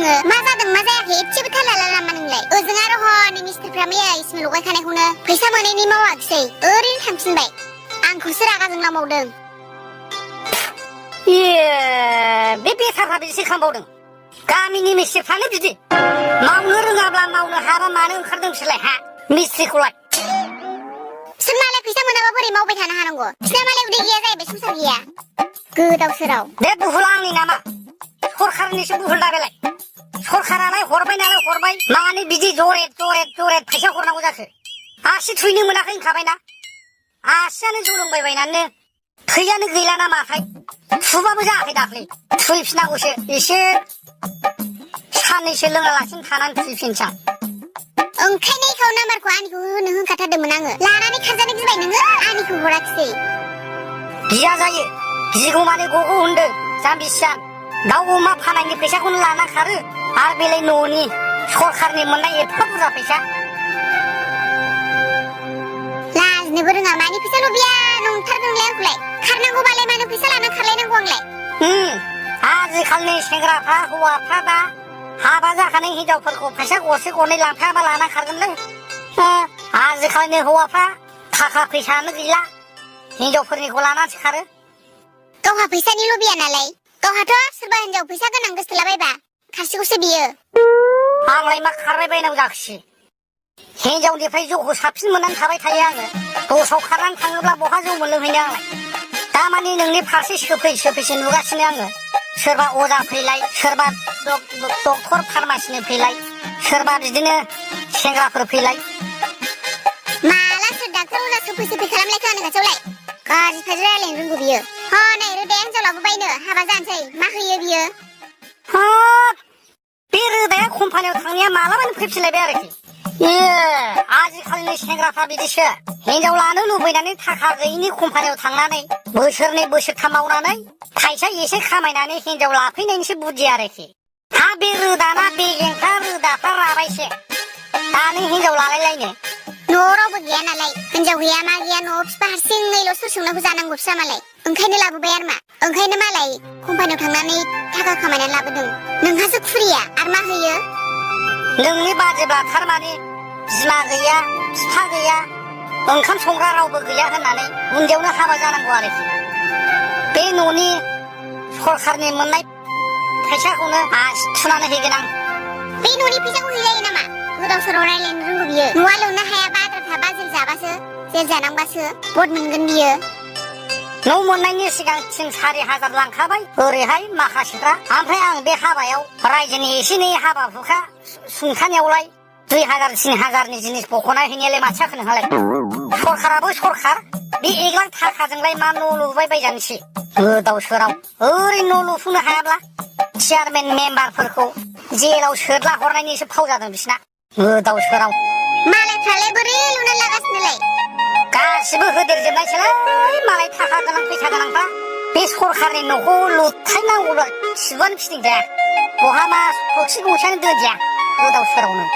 नोङो मा जादों मा जायाखै एसेबो थाल लाला नामा नोंलाय ओजों आरो हनै मिस्टारफ्रा मैया इसमेल लगायखानायखौनो फैसा मोनैनि मावाखिसै ओरैनो थांफिनबाय आंखौसो रागा जोंना मावदों बे बेखारफ्रा बिदिसो खालामबावदों गामिनि मिस्ट्रिफ्रानो बिदि मावनो रोङाब्ला मावनो हाबा मानो ओंखारदों बिसोरलाय हा मिस्ट्रिखौलाय बिसोर मालाय फैसा मोनाबा बोरै मावबाय थानो हानांगौ बिसोरना मालाय उदै गैया जाहैबाय संसार गैया गोदाव सोराव बे बुहुला आंनि नामा सरखारनिसो बुहुल दा बेलाय सरखारालाय हरबाय नालाय हरबाय मानो बिदि जरेद फैसा हरनांगौ जाखो आसि थुयनो मोनाखै होनखाबायना आसियानो जलंबायबायनानो थैयानो गैला ना माथाय थुबाबो जायाखै दाख्लै थुयफिनांगौसो एसे साननैसो लोङालासिनो थानानै थुयफिनसां ओंखायनो एकाउन्ट नाम्बारखौ आंनिखौ होनो होनखाथारदोंमोन आङो लानानै खारजानो गिबाय नोङो आंनिखौ हराखिसै गिया जायो गिगौमानि गगौ होनदों जाम्बिसिया दाउ अमा फाननायनि फैसाखौनो लाना खारो आरो बेलाय न'नि सरखारनि मोननाय एफा बुरजा फैसा लाजिनोबो रोङा मानि फैसा लुबैया नंथारगौ नोंलाय आंखौलाय खारनांगौबालाय मानो फैसा लाना खारलायनांगौ आंलाय आजिखालिनि सेंग्राफ्रा हौवाफ्रा दा हाबा जाखानाय हिनजावफोरखौ फैसा गरसे गरनै लांफायाबा लाना खारगोनलै आजिखालिनि हौवाफ्रा थाखा फैसायानो गैला हिनजावफोरनिखौ लानासो खारो गावहा फैसानि लुबैया नालाय गावहाथ' सोरबा हिनजाव फैसा गोनां गोसथोलाबायबा खारसिगौसो बियो आंलाय मा खारबाय बायनांगौ जाखोसै हिनजावनिफ्राय जौखौ साबसिन मोननानै थाबाय थायो आङो दस्राव खारनानै थाङोब्ला बहा जौ मोनलोंहैनो आंलाय दामानि नोंनि फारसे सोफैसो नुगासिनो आङो सोरबा अजा फैलाय सोरबा डक्टर फार्मासिनो फैलाय सोरबा बिदिनो सेंग्राफोर फैलाय माला सोर डाक्टर अजा सोफै खालामलायखो आंनि खाथियावलाय गाज्रि फाज्रि रायलायनो रोंगौ बियो हनै रोदाया हिनजाव लाबोबायनो हाबा जानोसै मा होयो बियो बे रोदाया कम्पानियाव थांनाया मालाबानो फैफिनलायबाय आरोखि आजिखालिनि सेंग्राफ्रा बिदिसो हिनजाव लानो लुबैनानै थाखा गैयिनि कम्पानियाव थांनानै बोसोरनै बोसोरथाम मावनानै फैसा एसे खामायनानै हिनजाव लाफैनायनिसो बुद्धि आरोखि हा बे रोदाना बेगेंफ्रा रोदाफ्रा राबायसो दानि हिनजाव लालायलायनो न'आव रावबो गैया नालाय हिनजाव गैया मा गैया न'आव बिफा हारसिङैल' सोर संनायखौ जानांगौ फिसा मालाय ओंखायनो लाबोबाय आरो मा ओंखायनो मालाय कम्पानियाव थांनानै थाखा खामायनानै लाबोदों नोंहासो खुरिया आरो मा होयो नोंनि बादिब्ला थारमाने बिमा गैया बिफा गैया ओंखाम संग्रा रावबो गैया होननानै उन्दैयावनो हाबा जानांगौ आरोखि बे न'नि सरखारनि मोननाय फैसाखौनो आसि थुनानै हैगोन आं बे न'नि फैसाखौ हैजायो नामा गोदाव सोराव रायलायनो रोंगौ बियो न'आ लुनो हायाबा आद्रा थाबा जेल जाबासो जेल जानांबासो बद मोनगोन बियो न' मोननायनि सिगां 3-4 हाजार लांखाबाय ओरैहाय माखासेफ्रा ओमफ्राय आं बे हाबायाव रायजोनि एसे एनै हाबा हुखा सुंथानायावलाय 2,000-3,000नि जिनिस बख'ना हैनायालाय माथो जाखो नोंहालाय सरखाराबो सरखार बे एग्लां थाखाजोंलाय मा न' लुबाय बायजानोसै गोदाव सोराव ओरैनो न' लुफुंनो हायाब्ला चेयारमेन मेम्बारफोरखौ जेलाव सोदला हरनायनिसो फाव जादों बिसिना गोदाव सोराव मालायफ्रालाय बोरै लुनानै लागासिनोलाय गासिबो होदेरजोबनायसोलै मालाय थाखा गोनां फैसा गोनांफ्रा बे सरखारनि न'खौ लुथारनांगौब्ला सिबानो फिदिंजाया बहाबा थोखसि गंसेयानो दोनजाया गोदाव सोरावनो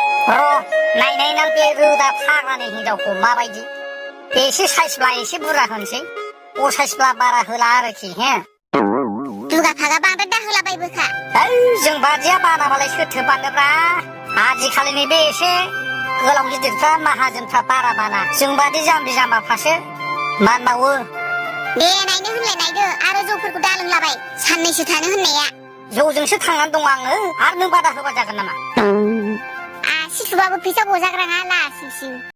नायनाय बे रोदा फाग्लानि हिनजावखौ माबायदि एसे साइसब्ला एसे बुरजा होनोसै असाइसब्ला बारा होला आरोखि दुगा फागा बांद्राय दाहोलाबायबोखा जों बादिया बानाबालाय सोरथो बानोब्रा आजिखालिनि बे एसे गोलाव गिदिरफ्रा माहाजोनफ्रा बारा बाना जों बादि जाम्बि जाम्बाफ्रासो मानबावो दे नायनो होनलाय नायदो आरो जौफोरखौ दा लोंलाबाय साननैसो थानो होननाया जौजोंसो थांनानै दं आङो आरो नों बादा होबा जागोन नामा आसि थुबाबो फैसा गजाग्राङा लासिंसिं